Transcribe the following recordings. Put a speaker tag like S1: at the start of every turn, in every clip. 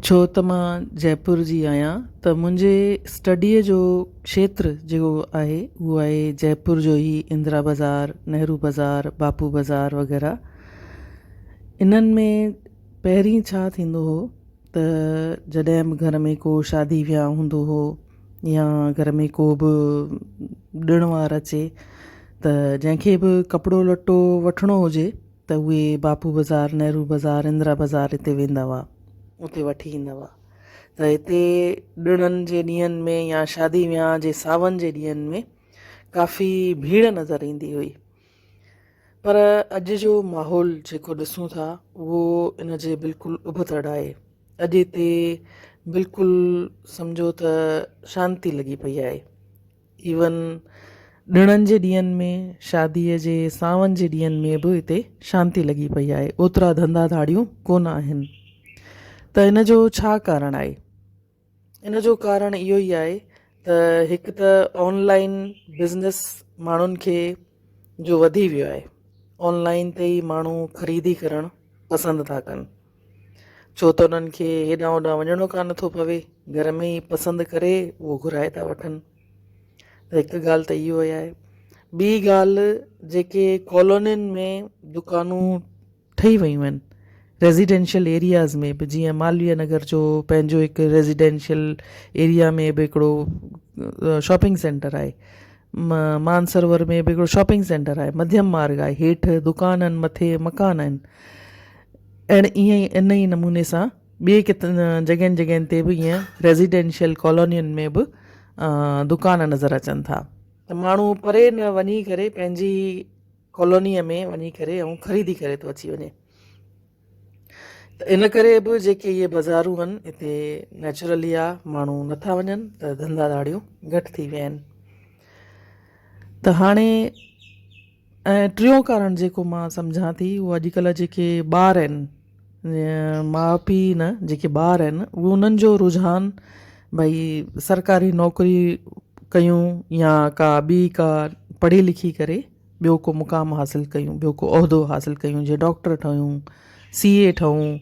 S1: ڇو ته مان جئپور جي آهيان ته منهنجي اسٽڊيء جو کيتر جيڪو آهي اهو آهي جئپور جو ئي اندرا بازار، نهرو بازار، باپو بازار وغيره. انهن ۾ پهرين ڇا ٿيندو هو ته جڏهن به گهر ۾ ڪو شادي وهانءُ هوندو هو يا گهر ۾ ڪو به ڏڻ وار اچي ته جنهن کي به ڪپڙو لٽو وٺڻو هجي ته اهي باپو بازار، نهرو بازار، اندرا بازار هتي ويندا هئا. اتي وٺي ايندا هئا ته هتي ڏڻن جي ڏينهن ۾ يا شادي وهانء جي ساون جي ڏينهن ۾ ڪافي ڀيڙ نظر ايندي هئي. پر اڄ جو ماحول جيڪو ڏسون ٿا اهو ان جي بلڪل ابتڙ آهي. اڄ هتي بلڪل سمجهو ته شانتي لڳي پئي آهي. ايون ڏڻن جي ڏينهن ۾، شاديء جي سانون جي ڏينهن ۾ به هتي شانتي لڳي پئي آهي، اوترا ڌنڌا ڌاڙيون ڪونه آهن. ته ان جو ڇا ڪارڻ آهي؟ ان جو ڪارڻ اهو ئي آهي ته هڪ ته آن لائين بزنس ماڻهن کي جو وڌي ويو آهي، آن لائين تي ئي ماڻهو خريدي ڪرڻ پسند ٿا ڪن. ڇو ته انهن کي هيڏانهن هوڏانهن وڃڻو ڪانه ٿو پوي، گهر ۾ ئي پسند ڪري اهو گهرائي ٿا وٺن. ته هڪ ڳالهه ته اهو ئي آهي. ٻي ڳالهه جيڪي ڪالونين ۾ دڪانون ٺهي ويون آهن ريزيڊينشل ايرياز ۾ به جيئن مالويه نگر جو پنهنجو هڪ ريزيڊينشل ايريا ۾ به هڪڙو شاپنگ سينٽر آهي. مانسرور ۾ به هڪڙو شاپنگ سينٽر آهي، مڌيم مارگ آهي، هيٺ دڪان آهن مٿي مڪان آهن. اهڙي ائين ئي ان ئي نموني سان ٻئي ڪت جڳهين جڳهين تي به ائين ريزيڊينشل ڪالونين ۾ به دڪان نظر اچن ٿا. ته ماڻهو پري نه وڃي ڪري پنهنجي ئي ڪالونيء ۾ وڃي ڪري ۽ خريدي ڪري ٿو اچي وڃي. ته ان ڪري به جيڪي اهي بازارون آهن اتي نيچرلي آ ماڻهو نٿا وڃن ته ڌنڌا ڌاڙيون گهٽ ٿي ويا آهن. ته هاڻي ۽ ٽيون ڪارڻ جيڪو مان سمجهان ٿي اهو اڄڪلهه جيڪي ٻار آهن ماء پيء نه جيڪي ٻار آهن اهو انهن جو رجحان ڀئي سرڪاري نوڪري ڪيون يا ڪا ٻي ڪا پڙهي لکي ڪري ٻيو ڪو مقام حاصل ڪيون ٻيو ڪو عهدو حاصل ڪيون جيئن ڊاڪٽر ٺهيون سي اي ٺهون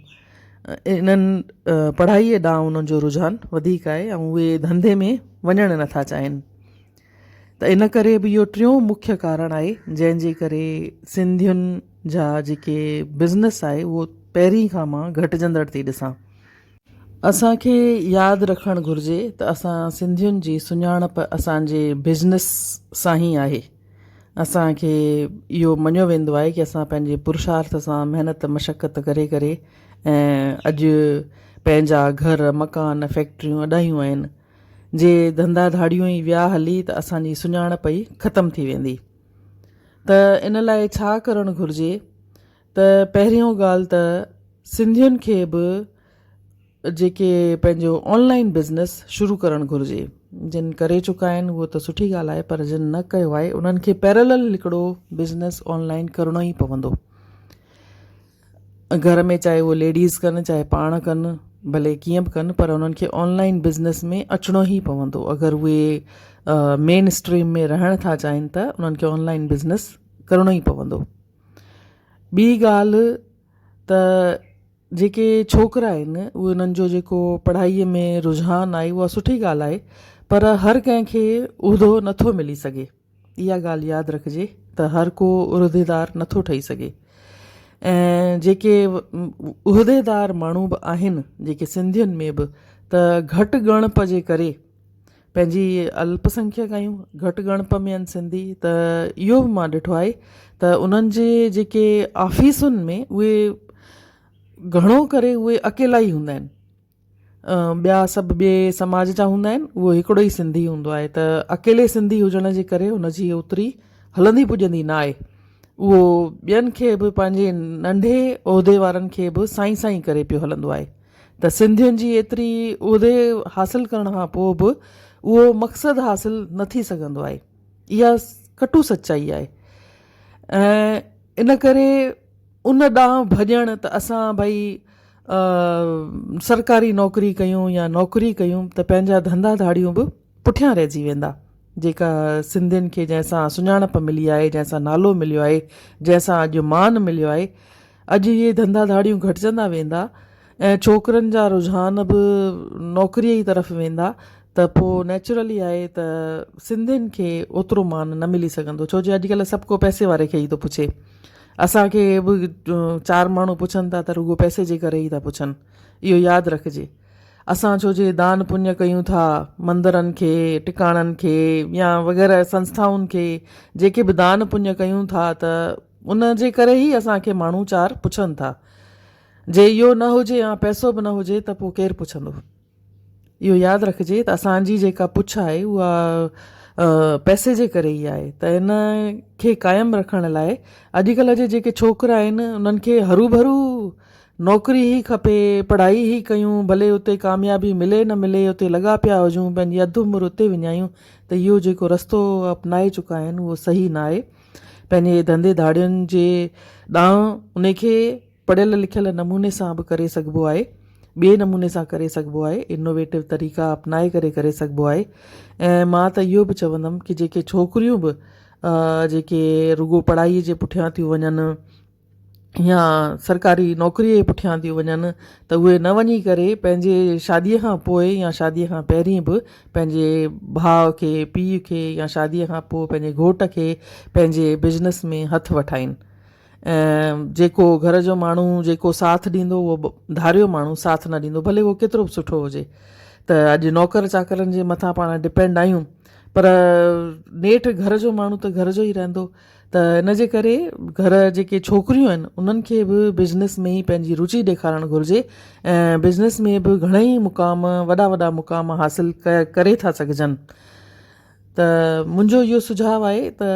S1: انهن پڙهائيء ڏانهن انهن جو رجحان وڌيڪ آهي ۽ اهي ڌنڌي ۾ وڃڻ نٿا چاهين ته ان ڪري به اهو ٽيون مکيه ڪارڻ آهي جنهن جي ڪري سنڌين جا جيڪي بزنس آهي اهو پهرين کان مان گهٽجندڙ ٿي ڏسان. اسان کي ياد رکڻ گهرجي ته اسان سنڌين جي سڃاڻپ اسان جي بزنس سان ئي آهي. اسان کي اهو مڃيو ويندو آهي ڪي اسان پنهنجي پرشارٿ سان محنت مشقت ڪري ڪري ۽ اڄ پنهنجا گهر مڪان فيڪٽريون اڏايون آهن. جي ڌنڌا ڌاڙيون ئي ويا هلي ته اسان جي سڃاڻپ ئي ختم ٿي ويندي ته ان لاء ڇا ڪرڻ گهرجي ته پهريون ڳالهه ته سنڌين کي به جيڪي پنهنجو آن لائن بزنس شروع ڪرڻ گهرجي جن ڪري چڪا آهن اهو ته سٺي ڳالهه آهي پر جن نه ڪيو آهي انهن کي پيرلل هڪڙو بزنس آن لائن ڪرڻو ئي پوندو. گهر ۾ چاهي اهو ليڊيز ڪن چاهي پاڻ ڪن ڀلي ڪيئن به ڪن پر انهن کي آن لائن بزنس ۾ اچڻو ئي پوندو اگر اهي مين اسٽريم ۾ رهڻ ٿا چاهين ته انهن کي آن لائن بزنس ڪرڻو ئي پوندو ٻي ڳالهه ته جيڪي ڇوڪرا آهن اهي انهن جو جيڪو پڙهائي ۾ رجحان آهي اها سٺي ڳالهه آهي پر هر ڪنهن کي عهدو نٿو ملي سگهي اها ڳالهه ياد رکجي ته هر ڪو عهديدار نٿو ٺهي سگهي ۽ جيڪي عهديدار ماڻهو به آهن جيڪي سنڌين ۾ به ته گهٽ ڳڻپ جي ڪري پنهنجي الپ سنکيڪ آهيون گهٽ ڳڻپ ۾ آهن سنڌي ته اهو به مان ڏٺو آهي ته انهن جي جيڪي آفيسن ۾ اهي گهڻو ڪري اهي اڪيلا ئي هوندا آهن ٻيا سڀ ٻئي سماج جا هوندا آهن اهو هڪڙو ئي سنڌي هوندو آهي ته اڪيلي سنڌي هجڻ جي ڪري هن جي اوتري هلندي پڄندي نه آهي اهو ٻين کي به پنهنجي ننڍي عهدي وارن کي به سائين سائين ڪري پيو هلندو آهي ته سنڌين جي ايتري عهدي حاصل ڪرڻ کان پوء به اهو مقصد حاصل نه ٿي سگهندو آهي اها ڪٽو سچائي آهي ۽ ان ڪري ان ڏانهن ڀڄڻ ته اسان ڀئي سرڪاري نوڪري ڪيون يا نوڪري ڪيون ته پنهنجا ڌنڌا ڌاڙيون به پٺيان رهجي ويندا جيڪا سنڌين کي جنهن سان سڃاڻپ ملي آهي جنهن سان نالو مليو آهي جنهن سان اڄ مان مليو آهي اڄ اهي ڌنڌا ڌاڙيون گهٽجندا ويندا ۽ ڇوڪرن جا رجحان به نوڪريء جي طرف ويندا ته پوء نيچرلي آهي ته سنڌين کي اوترو مان نه ملي سگهندو ڇو جو اڄڪلهه سڀ ڪو پئسي واري کي ئي ٿو پڇي اسان کي به چار ماڻهو پڇن ٿا ته رڳو پئسي جي ڪري ئي ٿا پڇن اهو ياد رکجي اسان ڇو جي دان پڃ ڪيون ٿا مندرن کي ٽڪاڻن کي يا وغيره سنسٿائن کي جيڪي به دان پڃ ڪيون ٿا ته ان جي ڪري ئي اسان کي ماڻهو چار پڇن ٿا جي اهو نه هجي يا پئسو به نه هجي ته پوء ڪير پڇندو اهو ياد رکجي ته اسان جي جيڪا پڇ آهي اها پئسي جي ڪري ئي آهي ته ان کي قائم رکڻ لاء اڄڪلهه جي جيڪي ڇوڪرا آهن انهن کي هرو ڀرو نوڪري ئي کپي پڙهائي ئي ڪيون ڀلي اتي ڪاميابي ملي نه ملي اتي لڳا پيا هجون پنهنجي اڌ عمر اتي وڃايون ته اهو جيڪو رستو اپنائي چڪا آهن اهو صحيح نه آهي پنهنجي ڌنڌي ڌاڙين جي ڏانهن ان کي پڙهيل لکيل نموني سان به ڪري سگهبو آهي ٻئي نموني سان ڪري سگهبو آهي انوويٽو طريقا اپنائي ڪري ڪري سگهبو آهي ۽ مان ته اهو به چوندم ڪي جيڪي ڇوڪريون به جيڪي رڳو پڙهائي جي پٺيان ٿيون وڃن يا سرڪاري نوڪريء جي پٺيان ٿيون وڃن ته اهي نه وڃي ڪري پنهنجي شاديء کان پوء يا شاديء کان پهرين به پنهنجي ڀاء کي پيء کي يا شاديء کان پوء پنهنجي گهوٽ کي پنهنجي بزنس ۾ هٿ وٺائين ۽ جيڪو گهر جو ماڻهو جيڪو ساٿ ڏيندو اهو ڌاريو ماڻهو ساٿ نه ڏيندو ڀلي اهو ڪيترو به سٺو هجي ته اڄ نوڪر چاڪرن جي مٿان پاڻ ڊپينڊ آهيون پر نيٺ گهر جو ماڻهو ته گهر جو ئي رهندو ته ان جي ڪري گهر جيڪي ڇوڪريون آهن انهن کي به بزنس ۾ ئي پنهنجي رچي ڏيکارڻ گهرجي ۽ بزنس ۾ به گهڻئي مقام وڏا وڏا مقام حاصل ڪري ٿا سگهجن ته منهنجو اهو سجهاء آهي ته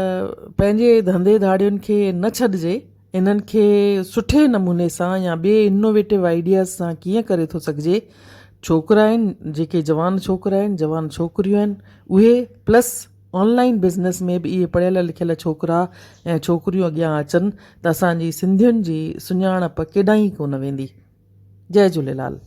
S1: پنهنجي ڌنڌي ڌاڙين کي نه ڇڏجي انهن کي سٺي نموني سان يا ٻئي انوويٽو آئيڊياز سان ڪيئن ڪري ٿو سگهجي ڇوڪرا آهن جيڪي جوان ڇوڪرا آهن جوان ڇوڪريون آهن اهي پلس آن لائين بزنس ۾ به اهي پڙهيل لکيل ڇوڪرا ۽ ڇوڪريون اڳيان اچن ته اسان جي سنڌين جي سڃاڻپ ڪيڏانهن ئي ڪونه ويندي. جئي جهوليلال.